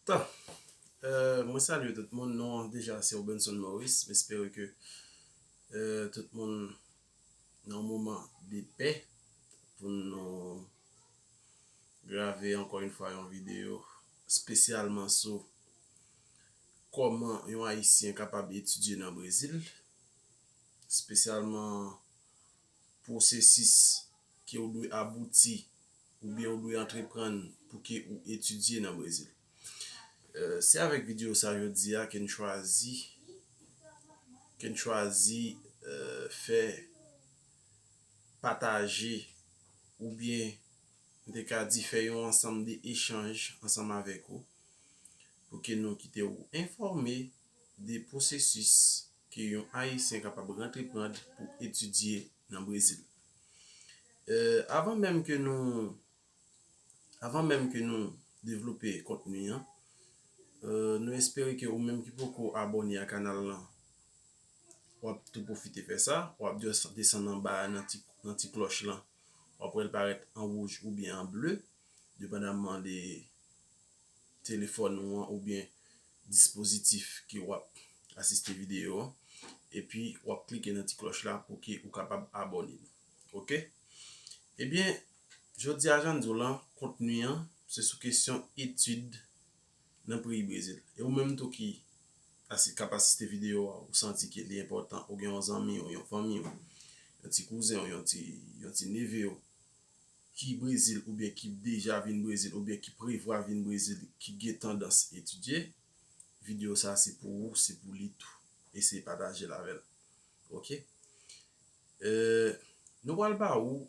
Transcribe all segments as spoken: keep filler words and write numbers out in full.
Tan, euh, mwen salye tout moun. Non an deja se Robenson Maurice. M espere ke euh, tout moun nan yon moman de pè pou nou grave ankò yon fwa yon videyo espesyalman sou kòman yon Ayisyen kapab etidye nan Brezil, espesyalman pwosesis ke w dwe abouti oubyen w dwe antreprann pou ke ou etidye nan Brezil. Euh, se avèk videyo sa jodi a ke n chwazi, ke n chwazi euh, fè pataje oubyen m te ka di fè yon ansanm de echanj ansanm avèk ou pou ke nou kite w enfòme de pwosesis ke yon Ayisyen kapab antreprann pou etidye nan Brezil. Euh, avan menm ke nou avan menm ke nou devlope kontni an, euh, nou espere ke ou menm ki poko abòne a kanal lan, w ap tou pwofite fè sa, w ap desann anba a nan ti, nan ti klòch lan, w ap wè l parèt an wouj oubyen an ble, depandamman de telefòn ou an oubyen dispozitif ke w ap asiste videyo an, epi w ap klike nan ti klòch la pou ke ou kapab abòne nou. Oke? Ebyen, jodi a jan n di w lan, kontni an, se sou kesyon etid nan peyi Brezil. E ou menm tou ki asi, k ap asiste videyo a, ou santi ke li enpòtan, ou gen yon zanmi w, yon fanmi w, yon ti kouzen w, yon ti, yon ti neve w, ki Brezil oubyen ki deja vin Brezil oubyen ki prevwa vin Brezil, ki gen tandans etidye, videyo sa se pou ou, se pou li tou. Eseye pataje l avè l. Oke? Euh, nou pral ba ou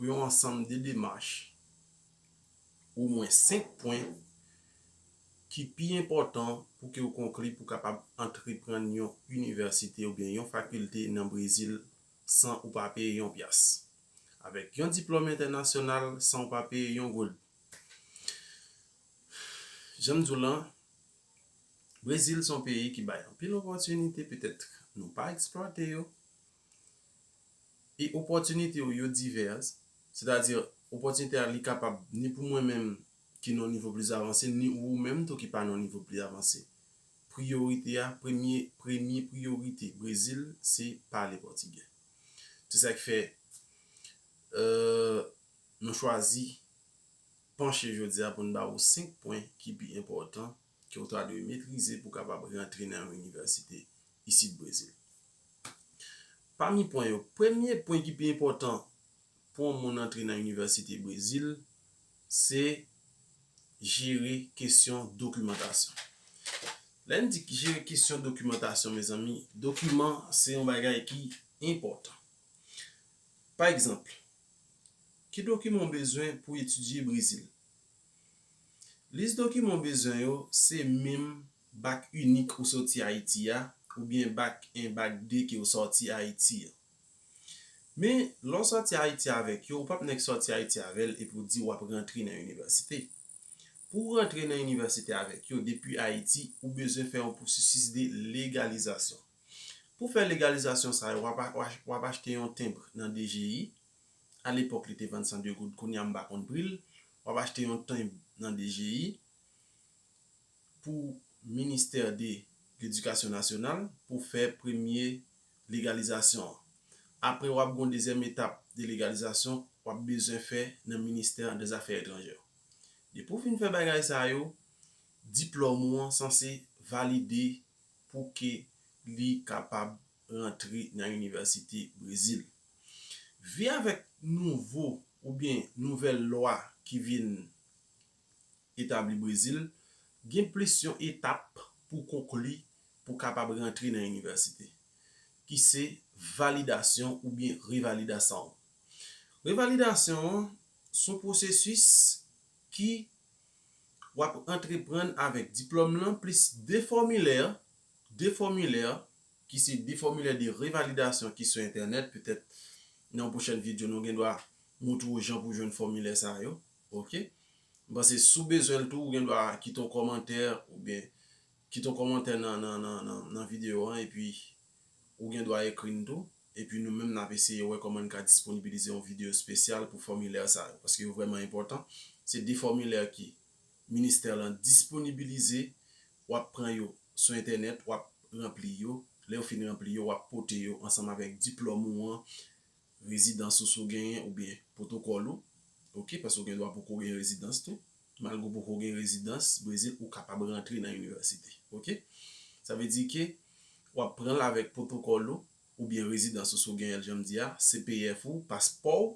yon ansanm de demach, omwen senk pwen ki pi enpòtan pou ke w konkli pou kapab antreprann yon inivèsite oubyen yon fakilte nan Brezil san ou pa peye yon pyas. Avèk yon diplòm entènasyonal san ou pa peye yon goud. Jan m di w lan, Brezil se yon peyi ki bay anpil opòtinite, petèt nou pa eksplwate yo. E opòtinite yo, yo divès, sètadi opòtinite a li kapab ni pou mwen menm ki nan yon nivo pli avanse, ni ou menm tou ki pa nan yon nivo pli avanse. Priyorite a, premye, premye priyorite Brezil, se pale pòtigè. Se sa ki fè euh, nou chwazi panche jodi a pou n ba ou senk pwen ki pi enpòtan ke w ta dwe metrize pou w kapab rantre nan yon inivèsite isit Brezil. Pami pwen yo, premye pwen ki pi enpòtan pou yon moun antre nan inivèsite Brezil, se jere kesyon dokimantasyon. Lè n di jere kesyon dokimantasyon, mezanmi, dokiman se yon bagay ki enpòtan. Pa egzanp, ki dokiman w bezwen pou etidye Brezil? Lis dokiman w bezwen yo se menm bak inik ou soti Ayiti a, oubyen bak en, bak de ke w soti Ayiti a. Men, lè w soti Ayiti avèk yo, ou p ap nèk soti Ayiti avè l epi w di w ap rantre nan inivèsite. Pou w rantre nan inivèsite avèk yo depi Ayiti, ou bezwen fè yon pwosesis de legalizasyon. Pou fè legalizasyon sa yo, w ap, w ap, w ap achte yon tenb nan D G I. Alepòk, li te vann san de goud, kounye a m pa konn pri l. W ap achte yon tenb nan D G I pou Ministè de Ledikasyon Nasyonal pou fè premye legalizasyon an. Apre, w ap gen yon dezyèm etap de legalizasyon w ap bezwen fè nan Ministè dè Zafè Etranjè. Depi w fin fè bagay sa yo, diplòm ou an sanse valide pou ke li kapab rantre nan inivèsite Brezil. Vi avèk nouvo oubyen nouvèl lwa ki vin etabli Brezil, gen plis yon etap pou konkli pou kapab rantre nan inivèsite, ki se validasyon oubyen revalidasyon. Revalidasyon an se yon pwosesis ki w ap antreprann avèk diplòm lan plis de fòmilè, de fòmilè ki se de fòmilè de revalidasyon ki sou entènèt. Petèt nan yon pwochèn videyo nou gen dwa montre w jan pou jwenn fòmilè sa yo. Oke? M panse si w bezwen l tou, ou gen dwa kite yon kòmantè oubyen kite yon kòmantè nan, nan, nan, nan, nan videyo an epi ou gen dwa ekri n tou. Epi nou menm n ap eseye wè kòman n ka disponibilize yon videyo espesyal pou fòmilè sa yo, paske yo vrèman enpòtan. Se de fòmilè ki ministè lan disponibilize, w ap pran yo sou entènèt, w ap ranpli yo. Lè w fin ranpli yo, w ap pote yo ansanm avèk diplòm ou an, rezidans ou si w genyen oubyen pwotokòl ou, oke, paske w gen dwa poko gen rezidans tou. Malgre w poko gen rezidans Brezil, ou kapab rantre nan inivèsite, oke? Sa vle di ke w ap pran l avèk pwotokòl ou oubyen rezidans ou si w genyen l, jan m di a, C P F ou, paspò w,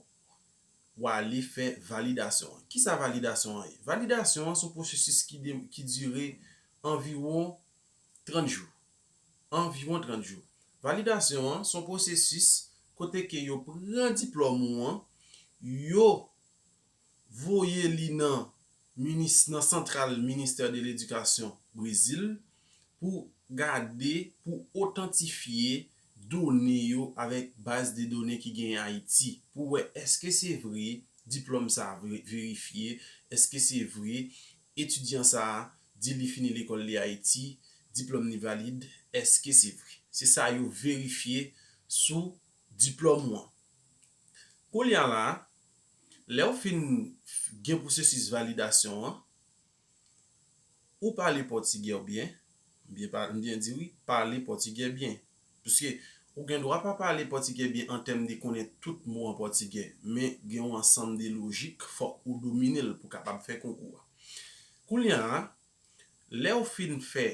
w ale fè validasyon an. Kisa validasyon an ye? Validasyon an se yon pwosesis ki de, ki dire anviwon trant jou. Anviwon trant jou. Validasyon an se yon pwosesis kote ke yo pran diplòm ou an, yo voye li nan minis, nan santral Ministè de Ledikasyon Brezil pou gade, pou otantifye done yo avèk baz de done ki genyen Ayiti, pou wè èske se vre diplòm sa a vre, verifye, èske se vre etidyan sa a di li fini lekòl li Ayiti, diplòm li valid, èske se vre? Se sa yo verifye sou diplòm ou an. Kounye a la, lè w fin gen pwosesis validasyon an, ou pale pòtigè w byen, m byen pa, m byen di wi, pale pòtigè byen. Paske ou gen dwa pa pale pòtigè byen an tèm de konnen tout mo an pòtigè, men gen yon ansanm de lojik, fòk ou domine l pou w kapab fè konkou a. Kounye a, lè w fin fè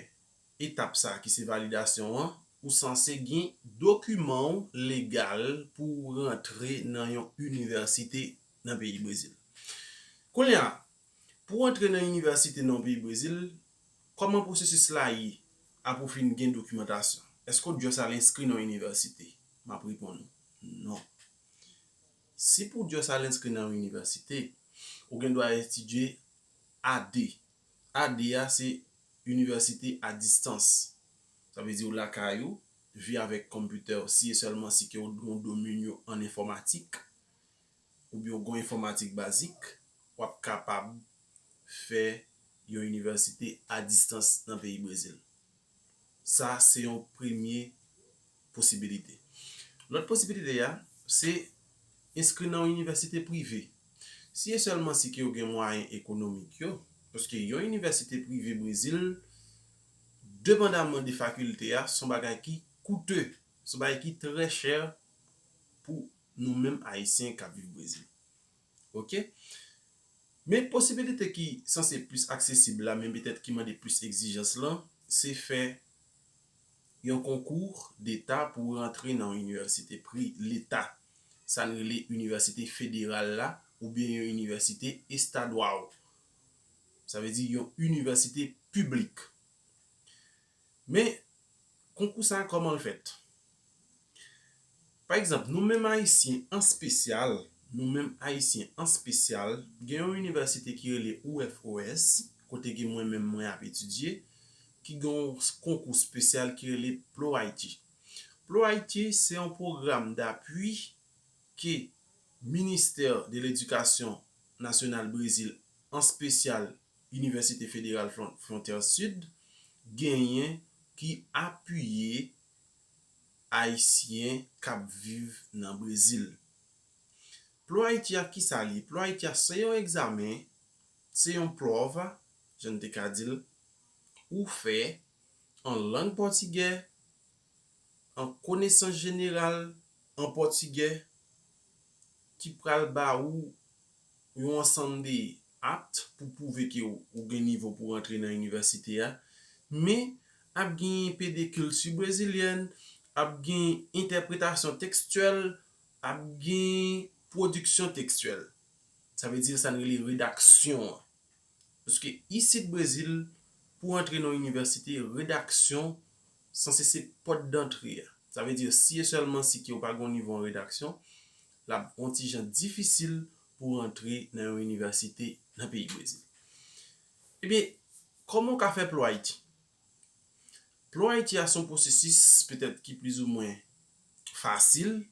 etap sa a ki se validasyon an, ou sanse gen dokiman w legal pou w rantre nan yon inivèsite nan peyi Brezil. Kounye a, pou w rantre nan inivèsite nan yon peyi Brezil, kòman pwosesis la ye apre w fin gen dokimantasyon? Èske w just al enskri nan yon inivèsite? M ap reponn ou, non. Si pou w just al enskri nan yon inivèsite, ou gen dwa etidye A D. A D a se inivèsite a distans. Sa vle di w lakay ou, vi avèk konpitè w, si e sèlman si ke w gen yon domèn yo an enfòmatik, oubyen w gen yon enfòmatik bazik, w ap kapab fè yon inivèsite a distans nan peyi Brezil. Sa se yon premye posibilite. Lòt posibilite a, se enskri nan yon inivèsite prive. Si e sèlman si ke yo gen mwayen ekonomik yo, paske yon inivèsite prive Brezil, depandaman de fakilte a, se yon bagay ki koute, se yon bagay ki trè chè pou nou menm Ayisyen k ap viv Brezil. Oke? Men posibilite ki sanse plis aksesib la, men petèt ki mande plis egzijans lan, se fè yon konkou deta pou w rantre nan yon inivèsite pri leta. Sa n rele inivèsite federal la, oubyen yon inivèsite estadwal. Sa vle di yon inivèsite piblik. Men, konkou sa a, kòman l fèt? Pa egzanp, nou menm Ayisyen an espesyal, nou menm Ayisyen an espesyal, gen yon inivèsite ki rele U F O S, kote ke mwen menm mwen ap etidye, ki gen yon konkou espesyal ki rele Pro Haiti. Pro Haiti se yon pwogram dapui ke Ministè de Ledikasyon Nasyonal Brezil, an espesyal Inivèsite Federal Fron-, Frontière Sud, genyen ki apiye Ayisyen k ap viv nan Brezil. Pro Haiti a, kisa l ye? Pro Haiti a, se yon egzamen, se yon prova, jan n te ka di l, ou fè an lang pòtigè, an konesans jeneral an pòtigè, ki pral ba ou yon ansanm de act pou pwouve ke w, ou gen nivo pou w rantre nan inivèsite a. Men, ap gen enpe de kilti brezilyèn, ap gen entèpretasyon tekstyèl, ap gen pwodiksyon tekstyèl. Sa vle di sa n rele redaksyon an. Paske isit Brezil, pou w antre nan yon inivèsite, redaksyon sanse se pòt dantre a. Sa vle di, si e sèlman si ke w pa gen yon nivo an redaksyon, l ap yon ti jan difisil pou w antre nan yon inivèsite nan peyi Brezil. Ebyen, kòman w ka fè Pro Haiti? Pro Haiti a se yon pwosesis petèt ki plizoumwen fasil,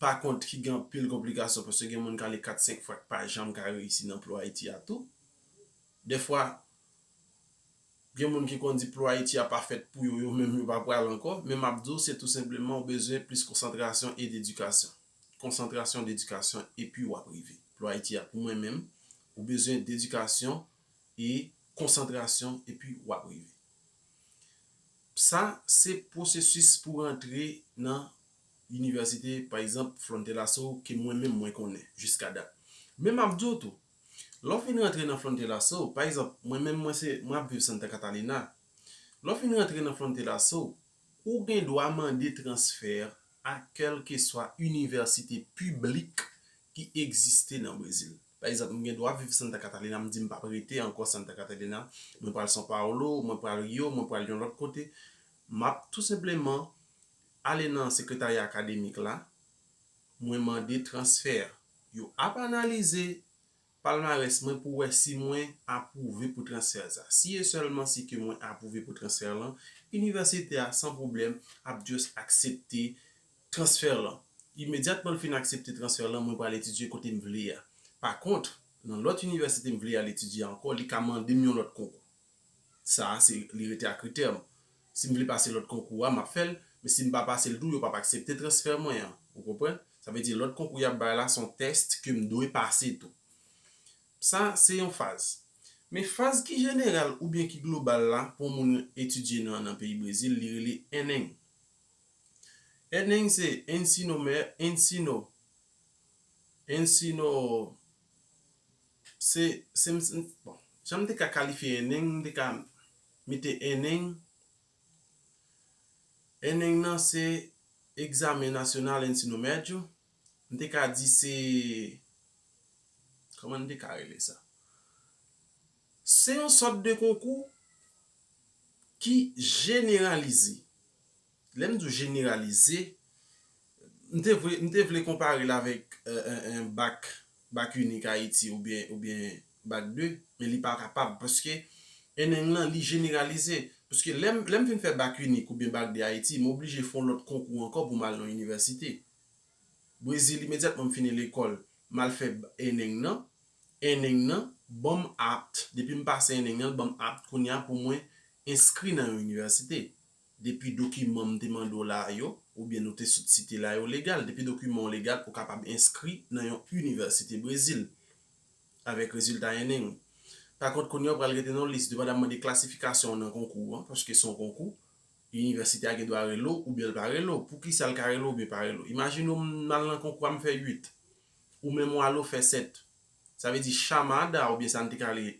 pa kont ki gen anpil konplikasyon, paske gen moun k ale kat senk fwa k pa janm ka reyisi nan Pro Haiti a tou. Dèfwa, gen moun ki konn di Pro Haiti a pa fèt pou yo, yo menm yo pa pral ankò, men m ap di w, se tou senpleman ou bezwen plis konsantrasyon e dedikasyon. Konsantrasyon, dedikasyon, epi w ap rive. Pro Haiti a, pou mwen menm, ou bezwen dedikasyon e konsantrasyon, epi w ap rive. Sa se pwosesis pou rantre nan inivèsite, pa egzanp, Fuente Lasso, ke mwen menm mwen konnen jiska dat. Men m ap di w tou, lè w fin rantre nan Fuente Lasso, pa egzanp, mwen menm mwen se, mwen ap viv Santa Catalina. Lè w fin rantre nan Fuente Lasso, ou gen dwa mande transfè a kèlkeswa inivèsite piblik ki egziste nan Brezil. Pa egzanp, m gen dwa viv Santa Catalina, m di m p ap rete ankò Santa Catalina, mwen pral São Paulo, mwen pral Rio, mwen pral yon lòt kote. M ap tou senpleman ale nan sekretarya akademik la, mwen mande transfè. Yo ap analize palmarès mwen pou wè si mwen apwouve pou transfè sa. Si e sèlman si ke mwen apwouve pou transfè lan, inivèsite a san pwoblèm ap just aksepte transfè lan. Imedyatman l fin aksepte transfè lan, mwen pral etidye kote m vle a. Pa kont, nan lòt inivèsite m vle al etidye ankò, li ka mande m yon lòt konkou. Sa a, se, li rete a kritè m. Si m vle pase lòt konkou a, m ap fè l, men si m pa pase l tou, yo p ap aksepte transfè mwen an. Ou konprann? Sa vle di lòt konkou y ap bay la, se yon tès ke m dwe pase tou. Sa, se yon faz. Men faz ki jeneral oubyen ki global la pou yon moun etidye nan, nan peyi Brezil, li rele ENEM. ENEM se ensino, ensino, ensino, se, se, bon, jan m te ka kalifye ENEM, m te ka mete ENEM, ENEM nan se egzamen nasyonal ensino medyo, m te ka di se, kòman m te ka rele sa? Se yon sòt de konkou ki jeneralize. Lè m di w jeneralize, m te vle, m te vle konpare l avèk, euh, un, un bac, bac unique Ayiti oubyen, oubyen bac deux, men li pa kapab, paske ENEM nan, li jeneralize. Paske lè m, lè m fin fè bac unique oubyen bac deux Ayiti, m oblije fè yon lòt konkou ankò pou m al nan inivèsite. Brezil, imedyatman m fini lekòl, m al fè ENEM nan. ENEM nan ban m apt. Depi m pase ENEM nan, l ban m apt kounye a pou mwen enskri nan yon inivèsite. Depi dokiman m te mande w la yo, oubyen nou te sot site la yo legal, depi dokiman w legal, ou kapab enskri nan yon inivèsite Brezil avèk rezilta ENEM. Pa kont, kounye a w pral rete nan yon lis, depandaman de klasifikasyon w nan konkou an, paske se yon konkou, inivèsite a gen dwa rele w oubyen l pa rele w. Poukisa l ka rele w oubyen pa rele w? Imajine w m al nan konkou a, m fè uit, ou menm w ale w fè sèt. Sa vle di chamada oubyen sa n te ka rele